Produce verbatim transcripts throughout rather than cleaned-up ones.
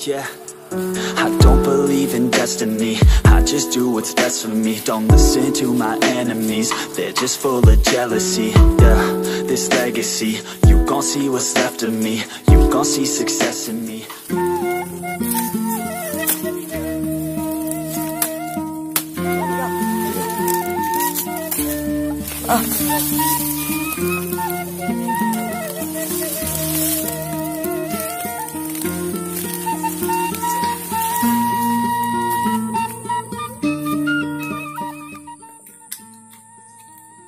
Yeah, I don't believe in destiny. I just do what's best for me. Don't listen to my enemies, they're just full of jealousy. Yeah, this legacy, you gon' see what's left of me. You gon' see success in me.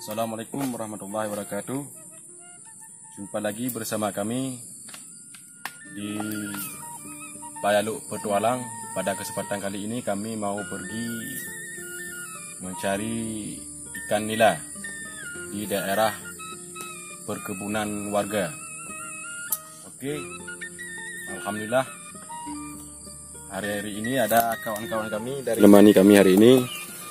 Assalamualaikum warahmatullahi wabarakatuh. Jumpa lagi bersama kami di Payaluk Petualang. Pada kesempatan kali ini kami mau pergi mencari ikan nila di daerah perkebunan warga. Oke, alhamdulillah, hari-hari ini ada kawan-kawan kami dari menemani kami hari ini.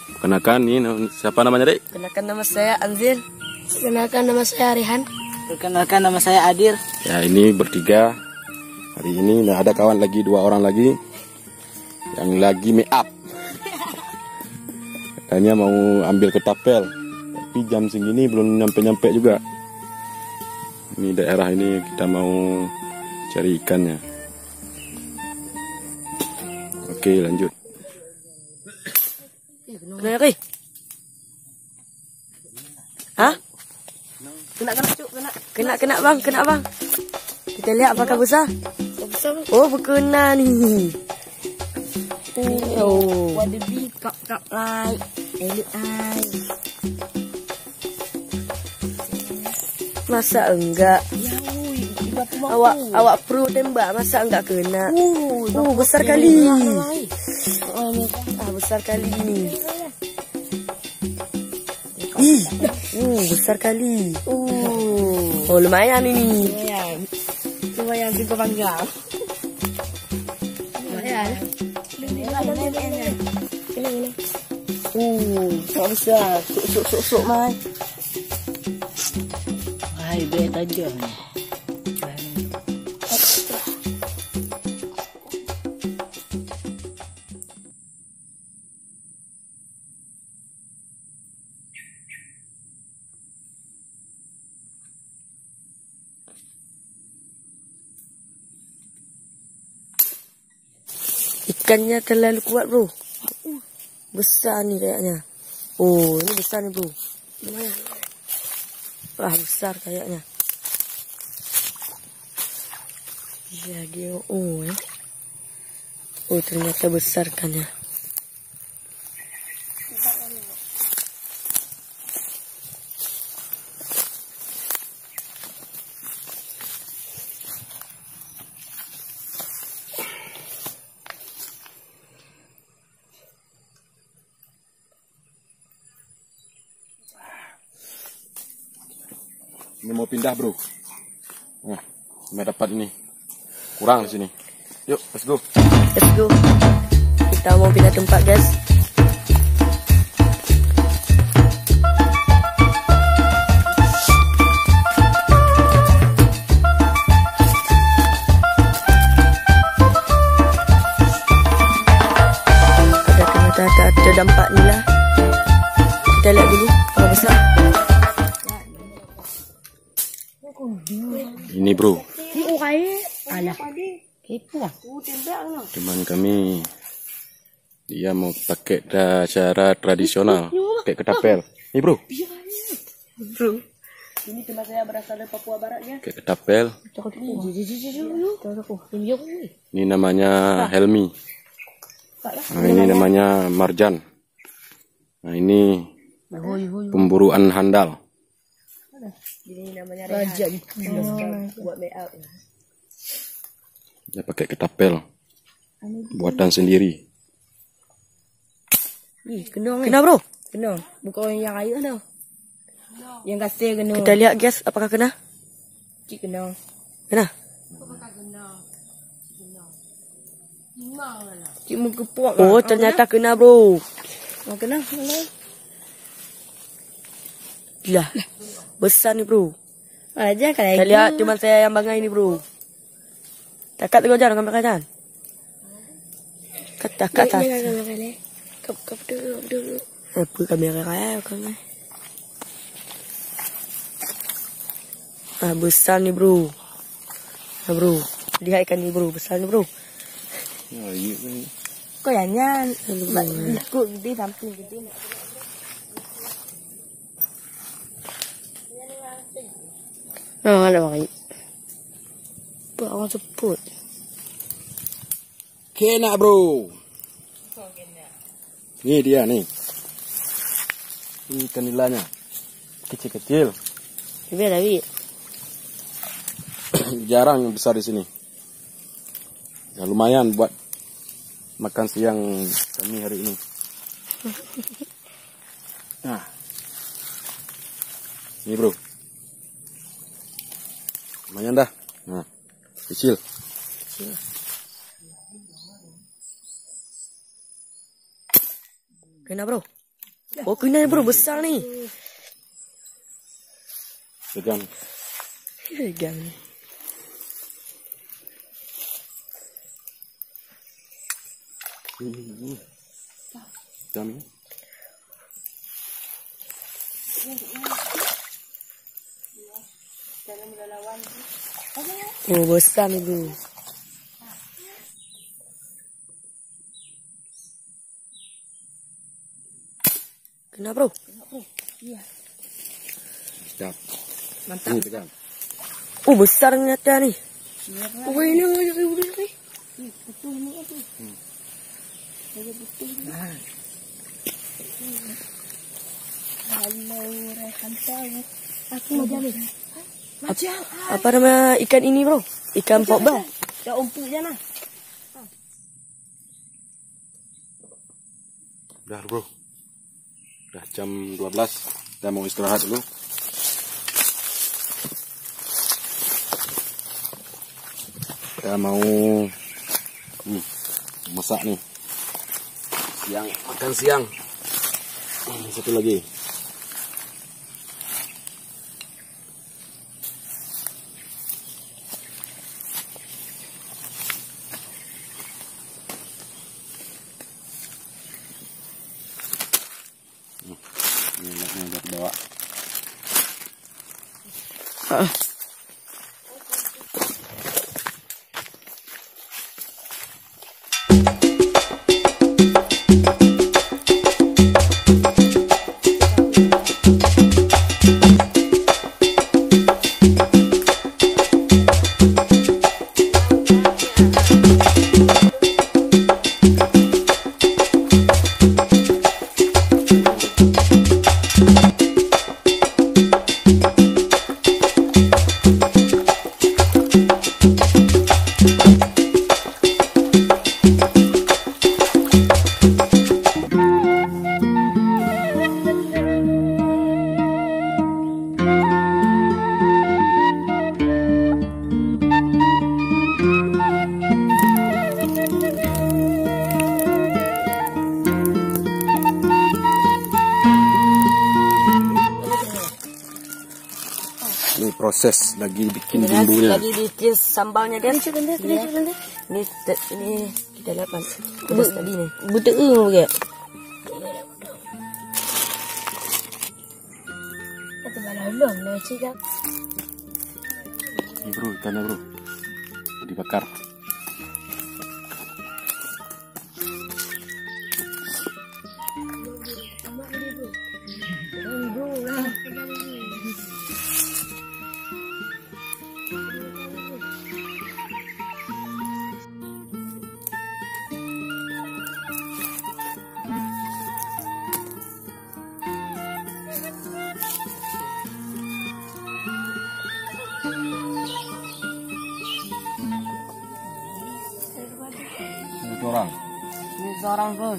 Perkenalkan, ni na-, siapa namanya, Dek? Perkenalkan, nama saya Anzil. Perkenalkan, nama saya Rehan. Perkenalkan, nama saya Adil. Ya, ini bertiga. Hari ini, nah, ada kawan lagi, dua orang lagi yang lagi make up. Katanya mau ambil ketapel. Tapi jam segini belum nyampe-nyampe juga. Ini daerah ini kita mau cari ikannya. Oke, lanjut. Kena lagi. Hah? Kena, kena, Cuk, kena. Kena, kena, Bang, kena, Bang. Kita lihat apakah besar. Besar, Bang. Oh, berkena ni. Oh. Waduh, bi, kak, kak, lai. Elok, ai. Masa enggak? Ya, ui, ibu aku mampu. Awak, awak pro tembak, masa enggak kena? Ui, oh, besar kali. Besar, ai. Oh, ni. Ah, besar kali ni. Ih, uh, besar kali. Uh. Oh, lumayan ini. Lumayan. Lumayan juga panggang. Lumayan. Kena, kena. Uh, sok besar. Sok, sok, sok, sok, mai. Hai, beh tajam. Ikannya terlalu kuat, bro. Besar ni kayaknya. Oh, ini besar ni, bro. Wah, besar kayaknya. Iya, dia. Oh, eh. Oh, ternyata besar ikannya. Ini mau pindah, bro. Nah, cuma dapat ini. Kurang di sini. Yuk, let's go. Let's go. Kita mau pindah tempat, guys. Ada, ternyata ada, ada dampak ni lah. Kita lihat dulu apa besar. Ini, bro. Alah. Kepo. Teman kami, dia mau pakai ta-, cara tradisional, pakai ketapel. Ni, bro. Bro. Ini teman saya berasal dari Papua Barat, ya. Pakai ketapel. Ini namanya Helmi. Nah, ini namanya Marjan. Nah, ini pemburuan handal. Ini namanya Rehan. Buat make up. Dia pakai ketapel. Buatan sendiri. Ih, kena, eh. Kena, bro. Kena. Bukan yang air dah. Yang kasih kena. Kita lihat, guys, apakah kena? Cik kena. Kena? Cik mengkepok. Oh, ternyata kena, bro. Oh, kena, kena. Lah, besar ni, bro. Aja kalau kita lihat, cuma saya yang bangai ni, bro. Takat tu, Jan, kamera, Jan. Dah kat atas. Jaga kamera leh. Kap, kap dulu, kap dulu. Apa kamera kaya kan, eh? Ah, besar ni, bro. Nah, bro. Lihat ikan ni, bro. Besar ni, bro. Ya, iya ni. Kau yang nyan. Aduh. Ba-, ikut gede, samping gede. Nah, ada lagi. Buat orang sebut. Kena, bro. Ni dia ni. Ni ikan nilanya. Kecil-kecil. Biar lagi. Jarang yang besar di sini. Ya, lumayan buat makan siang kami hari ini. Nah. Ni, bro. Lumayan dah. Nah. Kecil. Kecil. Kena, bro. Oh, kena, bro. Besar ni. Pegang. Pegang. Ini, ini. Pegang ni. Oh, besar ni, bro. Kena, bro. Iya. Siap. Mantap. Ni pegang. Oh, besar ternyata ni. Iya, Pak. Oh, ini, ini, ini, ini. Ih, betul ni tu. Hmm. Saya betul ni. Nah. Kalau Rehan tahu. Aku macam ni. Macam. Apa nama ikan ini, bro? Ikan pokba. Dah umpuk je nah. Dah, bro. Dah jam dua belas. Dah mau istirahat dulu. Dah mau, hmm, masak ni. Siang, makan siang. Hmm, satu lagi. Hmm, ni nak, ni dah bawa. Ah. Ini proses lagi bikin bumbunya. Lagi bikin sambalnya, guys. Ini, ini, ini kita lihat, Bang. Pedas tadi ni. Buta eh, buka. Ini, bro, ikannya, bro. Dibakar. Ini orang. Ini orang, bro.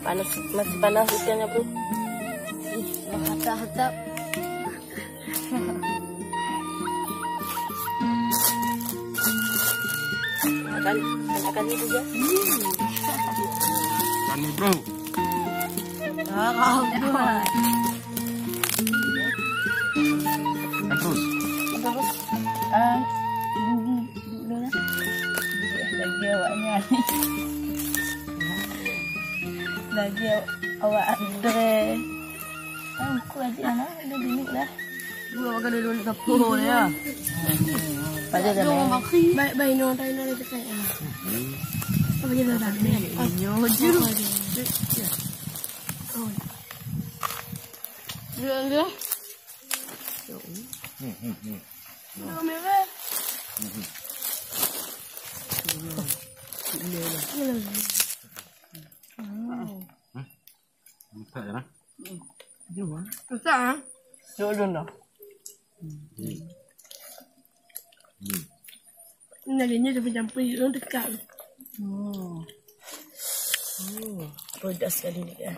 Panas, masih panas ikannya, bro. Ih, menghantam-hantam. Makan, makan ni juga. Kami, bro. Ah, kau, bro. Lagi awak Andre. Kan aku adik anak ada bini lah. Dua makan dulu nak sapu ya. Pada dah. Baik baik no tai no dekat ya. Apa je dah dah. Nyoju. Oh. Dua dua. Hmm, hmm, hmm. Dua merah. Hmm. Susah ya? Susah, ha? Cuk dun dah. Hmm. Hmm. Nah, ini dah bercampur, dia dekat. Hmm. Hmm. Pedas sekali ni, kan?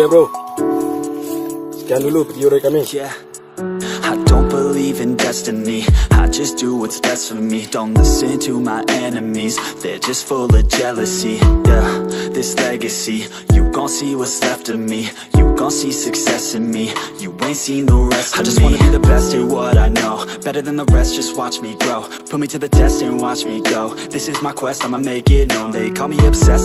Okay, bro. Sekian dulu video dari kami. Yeah. I don't believe in destiny. I just do what's best for me. Don't listen to my enemies. They're just full of jealousy. Yeah, this legacy. You gon' see what's left of me. You gon' see success in me. You ain't seen the rest of me. I just wanna be the best at what I know. Better than the rest, just watch me grow. Put me to the test and watch me go. This is my quest, I'ma make it known. They call me obsessive.